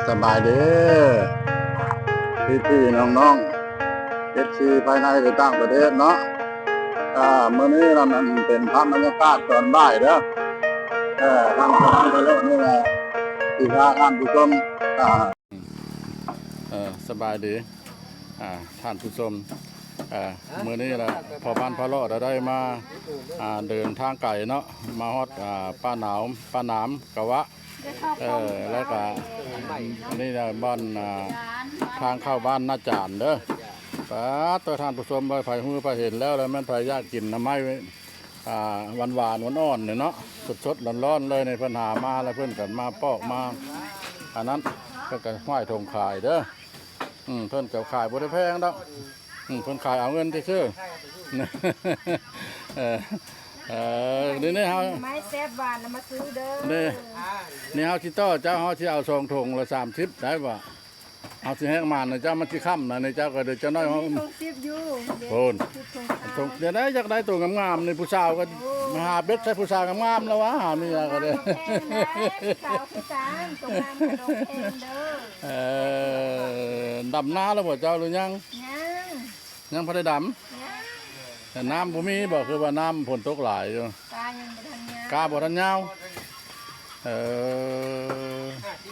ສະບາຍດີພີ່ໆນ້ອງໆ ເອັຟຊີ ພາຍໃນ ແລະ ຕ່າງປະເທດເນາະ. ອ່າ ມື້ນີ້ລະມັນເປັນພາບບັນຍາກາດຕອນບ່າຍເດີ. ເອີ ທາງ ທາງໄປໂລດນີ້ລະ ຊິພາທ່ານຜູ້ຊົມ ອ່າ ເອີ ສະບາຍດີ ອ່າ ທ່ານຜູ້ຊົມ. ເອີ ມື້ນີ້ລະພໍ່ບ້ານພາເລາະລະໄດ້ມາ ອ່າ ເດີນທາງໄກເນາະ ມາຮອດ ອ່າ ປ່າໜາວ ປ່າໜາມກະວະ ເອີ ແລ້ວກະນີ້ລະບ່ອນ ອ່າ ທາງເຂົ້າບ້ານນາຈານເດີ. ປາດໂທ້ ທ່ານຜູ້ຊົມເອີຍ ໃຜຮູ້ໃຜເຫັນແລ້ວ ແລ້ວແມ່ນໃຜຢາກກິນໜໍ່ໄມ້ ອ່າ ຫວານໆ ອ່ອນໆ ນີ້ເນາະ ສົດໆ ຮ້ອນໆ ເລີຍນີ້ ເພິ່ນຫາມາແລ້ວເພິ່ນກະມາປອກມາ ອັນນັ້ນ ເພິ່ນກະຫ້ອຍຖົງຂາຍເດີ. ອືມ ເພິ່ນກະຂາຍບໍ່ໄດ້ແພງດອກ. ອືມ ເພິ່ນຂາຍເອົາເງິນຊື່ໆ. ເອີ ເອີ ນີ້ ນີ້ເຮົາ ໜໍ່ໄມ້ແຊບຫວານນຳມາຊື້ເດີ. ນີ້ ນີ້ເຮົາຊິຕໍ່ເຈົ້າ ເຮົາຊິເອົາສອງຖົງລະສາມສິບ ໄດ້ບໍ່? ເຮົາຊິແຮກມານນະເຈົ້າ ມັນຊິຄ່ຳນະ ນີ້ເຈົ້າກະເດີ ຈັກໜ້ອຍເຮົາ ມີຖົງສິບຢູ່ ໂອ້ນ ສິບຖົງ ຖົງ ເຈົ້າ ດຽວໃດຢາກໄດ້ໂຕງາມໆ ນີ້ ຜູ້ສາວກະ ໂອ້ຍ ມາຫາເບັດໃສ່ຜູ້ສາວງາມໆ ລະວ່າ ຫາເມຍກະເດີ ແພງນະ ຜູ້ສາວຄືກັນ ໂຕງາມກະຕ້ອງແພງເດີ. ເອີ ດຳນາລະບໍ່ເຈົ້າ ຫຼືຍັງ? ຍັງ ຍັງບໍ່ໄດ້ດຳ ຍັງ ແຕ່ນ້ຳບໍ່ມີບໍ່ ຄືວ່ານ້ຳຝົນຕົກຫຼາຍຢູ່ ກາຍັງບໍ່ທັນຍາວ ກາບໍ່ທັນຍາວ. ເອີ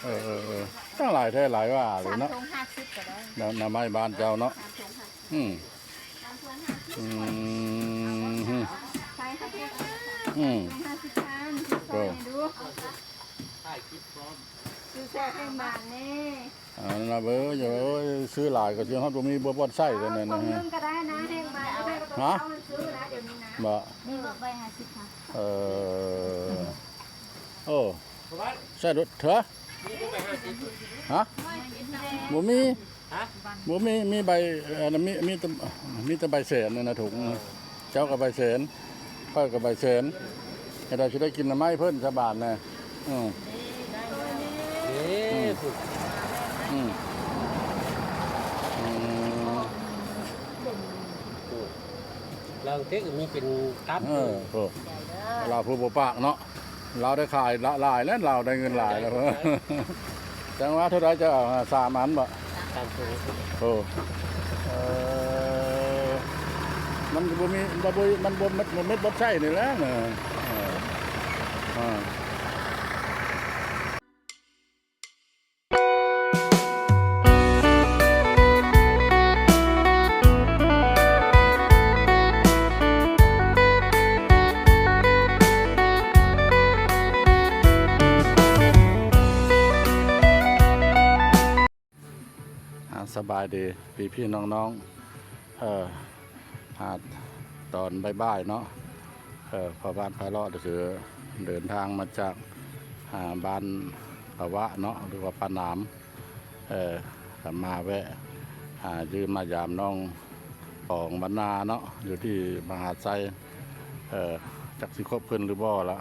ເອີ ເອີ ເອີ ຕັ້ງຫຼາຍແທ້ຫຼາຍວ່າເລີຍເນາະ ສາມຖົງຫ້າສິບກະໄດ້ ໜໍ່ ໜໍ່ໄມ້ບ້ານເຈົ້າເນາະ. ສາມຖົງຫ້າສິບ ອືມ ສາມຖົງຫ້າສິບ ອືມ ຫ້າສິບພັນ ເອີ ຊື້ແຊບແພງບາດແນ່. ອັນນັ້ນນະເວີຍ ໂອ້ຍ ຊື້ຫຼາຍກະຊິຮອດບໍ່ມີ ບໍ່ບ່ອນໃຊ້ແລ້ວນັ້ນ ຖົງໜຶ່ງກະໄດ້ນະ ແຮງມາ ຮະ ເອົາມັນຊື້ນະ ດຽວນີ້ນະ ບໍ່ ມີບໍ່ໃບຫ້າສິບ ເອີ ໂອ້ ໃຊ້ລົດເຖາະ ຮະ ບໍ່ມີ ບໍ່ມີ ມີໃບ ອັນນັ້ນ ມີ ມີແຕ່ ມີແຕ່ໃບແສນນັ້ນນະ ຖົງ ເຈົ້າກະໃບແສນ ຂ້ອຍກະໃບແສນ ເຮັດໃດຊິໄດ້ກິນໜໍ່ໄມ້ເພິ່ນຊະບາດນະ. ອືມ ນີ້ ອືມ ອືມ ອືມ ລາວເຕັກມີເປັນຕັບ ເອີ ໂອ້ ລາວຜູ້ບໍ່ປາກເນາະ ລາວໄດ້ຂາຍຫຼາຍແລ້ວ ລາວໄດ້ເງິນຫຼາຍແລ້ວ ຈັກວ່າເທົ່າໃດຈະເອົາ ສາມອັນບໍ່? ສາມຖົງ ໂອ້ ເອີ ມັນບໍ່ມີ ມັນບໍ່ ມັນບໍ່ເມັດ ບໍ່ເມັດບໍ່ໃຊ້ນີ້ແຫຼະ ເອີ ເອີ. ອ່າ ສະບາຍດີພີ່ໆນ້ອງໆ ເອີ ອ່າ ຕອນບ່າຍໆເນາະ ເອີ ພໍ່ບ້ານພາເລາະກະຄືເດີນທາງມາຈາກ ອ່າ ບ້ານກະວະເນາະ ຫຼືວ່າປ່າໜາມ ເອີ ກະມາແວະ ອ່າ ຢ້ຽມມາຢາມນ້ອງປອງບັນນາເນາະ ຢູ່ທີ່ມະຫາໄຊ ເອີ ຈັກຊິຄົບເພິ່ນຫຼືບໍ່ລະ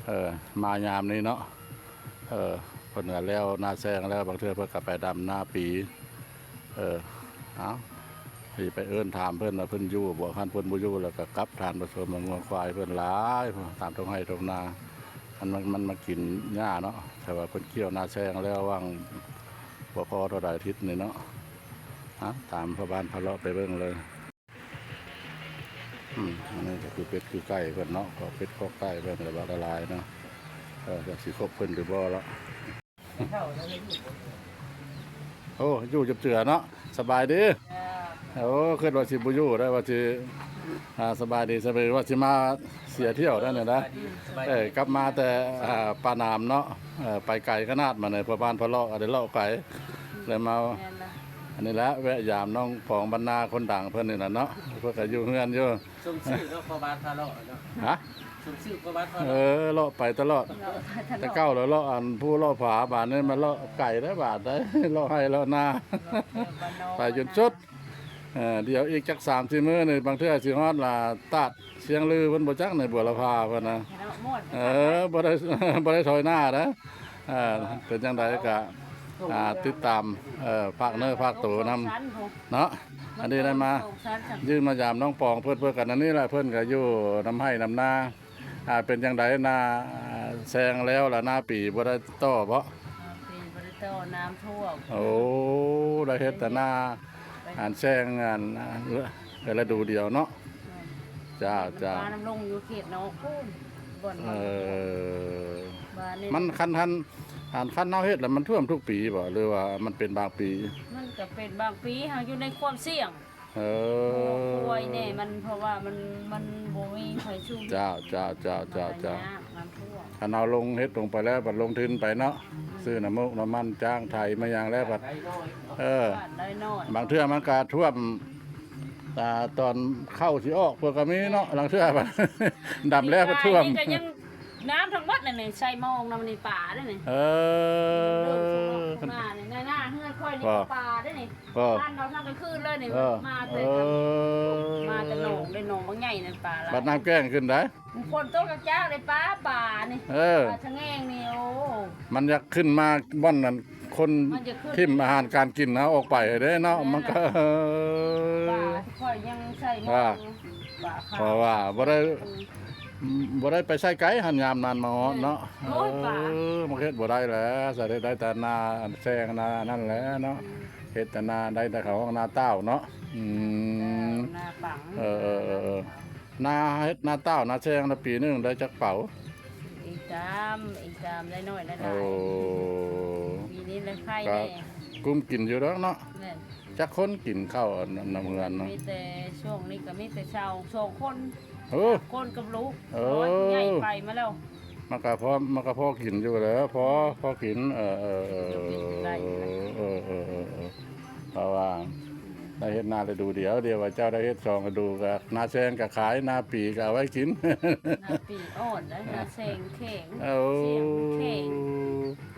ເອີ ມາຍາມນີ້ເນາະ ເອີ ເພິ່ນກະແລ້ວນາແຊງແລ້ວ ບາງເທື່ອເພິ່ນກະໄປດຳນາປີ ເອີ ເອົາ ຊິໄປເອີ້ນຖາມເພິ່ນວ່າເພິ່ນຢູ່ບໍ່ ຄັນເພິ່ນບໍ່ຢູ່ລະກະກັບ ທ່ານຜູ້ຊົມ ງົວຄວາຍເພິ່ນຫຼາຍ ຕາມທົ່ງໄຮ່ທົ່ງນາ ມັນ ມັນ ມັນມາກິນຫຍ້າເນາະ ແຕ່ວ່າເພິ່ນກ່ຽວນາແຊງແລ້ວ ຫວ່າງບໍ່ພໍເທົ່າໃດອາທິດນີ້ເນາະ ເອົາ ຕາມພໍ່ບ້ານພາເລາະໄປເບິ່ງເລີຍ. ອືມ ອັນນີ້ກະຄືເປັດຄືໄກ່ເພິ່ນເນາະ ຂອກເປັດຂອກໄກ່ເພິ່ນກະວ່າຫຼາຍໆເນາະ ເອີ ຈັກຊິຄົບເພິ່ນຫຼືບໍ່ລະ ໂອ້ ຢູ່ຈັບເຈື່ອເນາະ ສະບາຍດີ ໂອ້ ຄິດວ່າຊິບໍ່ຢູ່ໄດ໋ ວ່າຊິ ອ່າ ສະບາຍດີ ສະບາຍດີ ວ່າຊິມາເສຍທ່ຽວໄດ໋ນີ້ນະ ເອີ ກັບມາແຕ່ ອ່າ ປ່າໜາມເນາະ ເອີ ໄປໄກຂະໜາດ ມາໃນພໍ່ບ້ານພາເລາະ ໄດ້ເລາະໄກ ແລ້ວມາ ແມ່ນລະ ອັນນີ້ລະ ແວະຢາມນ້ອງປອງບັນນາຄົນດັງເພິ່ນນີ້ລະເນາະ ເພິ່ນກະຢູ່ເຮືອນຢູ່ ສົມຊື່ເນາະ ພໍ່ບ້ານພາເລາະເນາະ ຮະ ສົມຊື່ພໍ່ບ້ານພາເລາະ ເອີ ເລາະໄປຕະຫຼອດ ເລາະໄປຕະຫຼອດ ແຕ່ເກົ່າລະເລາະ ອັນ ພູເລາະຜາ ບາດນີ້ມາເລາະໄກໄດ໋ ບາດໄດ໋ ເລາະໄຮ່ເລາະນາ ເລາະແຖວບ້ານນອກ ໄປຈົນສຸດ ເອີ ດຽວອີກຈັກສາມສີ່ມື້ນີ້ ບາງເທື່ອຊິຮອດລະຕາດ ຊຽງລື ເພິ່ນບໍ່ຈັກໃນບົວລະພາເພິ່ນນະ ເອີ ບໍ່ໄດ້ ບໍ່ໄດ້ຖອຍໜ້ານະ ເອີ ເປັນຈັ່ງໃດກະ ອ່າ ຕິດຕາມ ເອີ ຝາກເນື້ອຝາກໂຕນຳເນາະ ອັນນີ້ໄດ້ມາຢ້ຽມມາຢາມນ້ອງປອງເພິ່ນ ເພິ່ນກະອັນນີ້ລະ ເພິ່ນກະຢູ່ນຳໄຮ່ນຳນາ ອ່າ ເປັນຈັ່ງໃດ ນາແຊງແລ້ວລະ ນາປີບໍ່ໄດ້ຕໍ່ເບາະ? ຕໍ່ນ້ຳຖ້ວມ. ໂອ້ ໄດ້ເຮັດແຕ່ນາ ອັນແຊງ ອັນ ແຕ່ລະດູດຽວເນາະ. ແມ່ນ. ເຈົ້າ ເຈົ້າ. ປານ້ຳລົງຢູ່ເຂດນອກພຸ້ນ ບ່ອນ ເອີ ມັນ ມັນຄັນ ຄັນ ອັນ ຄັນເຮົາເຮັດແລ້ວມັນຖ້ວມທຸກປີບໍ່ ຫຼືວ່າມັນເປັນບາງປີ? ມັນກໍເປັນບາງປີ ເຮົາຢູ່ໃນຄວາມສ່ຽງ. ເອີ ໂອ້ຍ ແນ່ ມັນ ເພາະວ່າມັນ ມັນບໍ່ມີໃຜຊຸມ. ເຈົ້າ ເຈົ້າ ເຈົ້າ ເຈົ້າ ເຈົ້າ. ມັນກໍຍາກ ນ້ຳຖ້ວມ. ຄັນເຮົາລົງ ເຮັດລົງໄປແລ້ວ ບັດລົງທຶນໄປເນາະ ອືມ ຊື້ນ້ຳມູກນ້ຳມັນ ຈ້າງໄຖມາຫຍັງແລ້ວບັດ ເອີ ບາງເທື່ອມັນກໍຖ້ວມ ອ່າ ຕອນເຂົ້າຊິອອກພຸ້ນກໍມີເນາະ ລາງເທື່ອ ດຳແລ້ວກໍຖ້ວມ ນີ້ກໍຍັງ ນ້ຳທັງໝົດນັ້ນນີ້ ໃສ່ມອງນຳນີ້ປາເດ້ນີ້. ເອີ ເລີ່ມຂ້າງນອກຂ້າງໜ້ານີ້ ໜ້າເຮືອນຂ້ອຍນີ້ກໍປາເດ້ນີ້. ເອີ ນັ້ນເອົາທັງກາງຄືນເລີຍນີ້. ເອີ ມາແຕ່ ເອີ ມາແຕ່ໜອງເດ້ ໜອງບັກໃຫຍ່ນັ້ນປາຫຼາຍ. ບັດນ້ຳແກ້ງຂຶ້ນໄດ໋ ຝົນຕົກຈາກໆ ໄດ້ປາ ປານີ້. ເອີ ປາສະແງງນີ້ ໂອ້ ມັນຢາກຂຶ້ນມາບ່ອນນັ້ນ ຄົນ ມັນຢາກຂຶ້ນ ຖິ້ມອາຫານການກິນເຮົາອອກໄປເດ້ເນາະ. ແມ່ນ ມັນກໍ ເອີ ປາຂ້ອຍຍັງໃສ່ໝໍ້ ວ່າ ປາຂາວ ເພາະວ່າບໍ່ໄດ້ ອືມ ບໍ່ໄດ້ໄປໃສໄກຫັ້ນ ຍາມນັ້ນມາຮອດເນາະ. ແມ່ນ ໂອ້ຍ ເອີ ປາ ມັນເຮັດບໍ່ໄດ້ແຫຼະ ສະເດັດໄດ້ແຕ່ນາແຊງນານັ້ນແຫຼະເນາະ. ອືມ ເຮັດແຕ່ນາ ໄດ້ແຕ່ເຂົ້າຮອກນາຕ່າວເນາະ. ອືມ ນາປັງ ເອີ ເອີ ເອີ ເອີ ນາເຮັດນາຕ່າວນາແຊງນະ ປີໜຶ່ງໄດ້ຈັກເປົາ? ອີກຕາມ ອີກຕາມ ໄດ້ໜ້ອຍໄດ້ຫຼາຍ. ໂອ້ ປີນີ້ລະໄຄແນ່ ກໍກຸ້ມກິນຢູ່ດອກເນາະ. ແມ່ນ. ຈັກຄົນກິນເຂົ້ານຳເຮືອນນະ? ມີແຕ່ ຊ່ວງນີ້ກໍມີແຕ່ຊາວສອງຄົນ. ໂອ້ ສາມຄົນກັບລູກ. ເອີ ໂອ້ຍ ຜູ້ໃຫຍ່ໄປມາແລ້ວ. ມັນກໍພໍ ມັນກໍພໍກິນຢູ່ແຫຼະ ພໍ ພໍກິນ. ເອີ ເອີ ເອີ ເອີ ເອີ ເພາະວ່າໄດ້ເຮັດນາລະດູດຽວ ດຽວວ່າເຈົ້າໄດ້ເຮັດສອງລະດູ ກໍນາແຊງກໍຂາຍ ນາປີກໍເອົາໄວ້ກິນ. ນາປີອ່ອນ ແລະ ນາແຊງແຂງ. ໂອ້ ສຽງແຂງ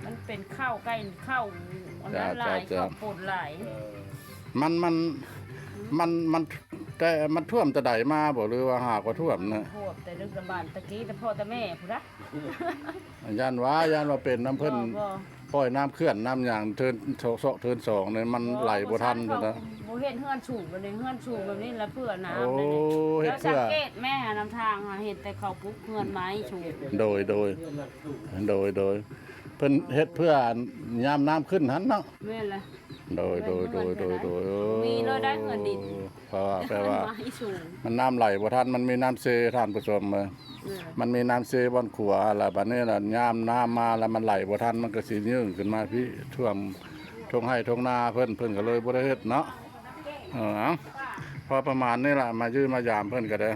ມັນເປັນເຂົ້າໃກ້ເຂົ້າອັນນັ້ນຫຼາຍ ເຂົ້າປົນຫຼາຍ. ມັນ ມັນ ມັນ ມັນ ແຕ່ມັນຖ້ວມແຕ່ໃດມາບໍ່ ຫຼືວ່າຫາກໍຖ້ວມນະ? ຖ້ວມແຕ່ດຶກດຳບັນ ຕະກີ້ແຕ່ພໍ່ແຕ່ແມ່ພຸ້ນນະ. ຢ້ານວ່າ ຢ້ານວ່າເປັນນຳເພິ່ນ ບໍ່ ບໍ່ ປ່ອຍນ້ຳເຂື່ອນນ້ຳຫຍັງ ເທີນ ເທີນສອງນີ້ ມັນ ບໍ່ ໄຫຼບໍ່ທັນ ບໍ່ເຊົາ ພຸ້ນນະ. ບໍ່ເຮັດເຮືອນສູງ ບັດນີ້ເຮືອນສູງແບບນີ້ລະເພື່ອນ້ຳ. ໂອ້ ເຮັດເພື່ອ ສັງເກດແມ້ ນຳທາງເຫັນແຕ່ເຂົາປຸກເຮືອນໄມ້ສູງ. ໂດຍ ໂດຍ ໂດຍ ໂດຍ ເພິ່ນເຮັດເພື່ອຍາມນ້ຳຂຶ້ນຫັ້ນເນາະ. ແມ່ນລະ. ໂດຍ ໂດຍ ໂດຍ ໂດຍ ມີເລີຍໄດ້ເຮືອນດິນ. ເພາະວ່າ ແປວ່າ ມັນນ້ຳໄຫຼບໍ່ທັນ ມັນມີນ້ຳເຊ ທ່ານຜູ້ຊົມເອີຍ. ເອີ ມັນມີນ້ຳເຊບ່ອນຂົວ ແລ້ວບັດນີ້ລະຍາມນ້ຳມາແລ້ວມັນໄຫຼບໍ່ທັນ ມັນກໍຊິຍື່ນຂຶ້ນມາພີ້ ຖ້ວມທົ່ງໄຮ່ທົ່ງນາເພິ່ນ ເພິ່ນກໍເລີຍບໍ່ໄດ້ເຮັດເນາະ. ເອີ ເອົາ ພໍປະມານນີ້ລະ ມາຢ້ຽມມາຢາມເພິ່ນກໍໄດ້.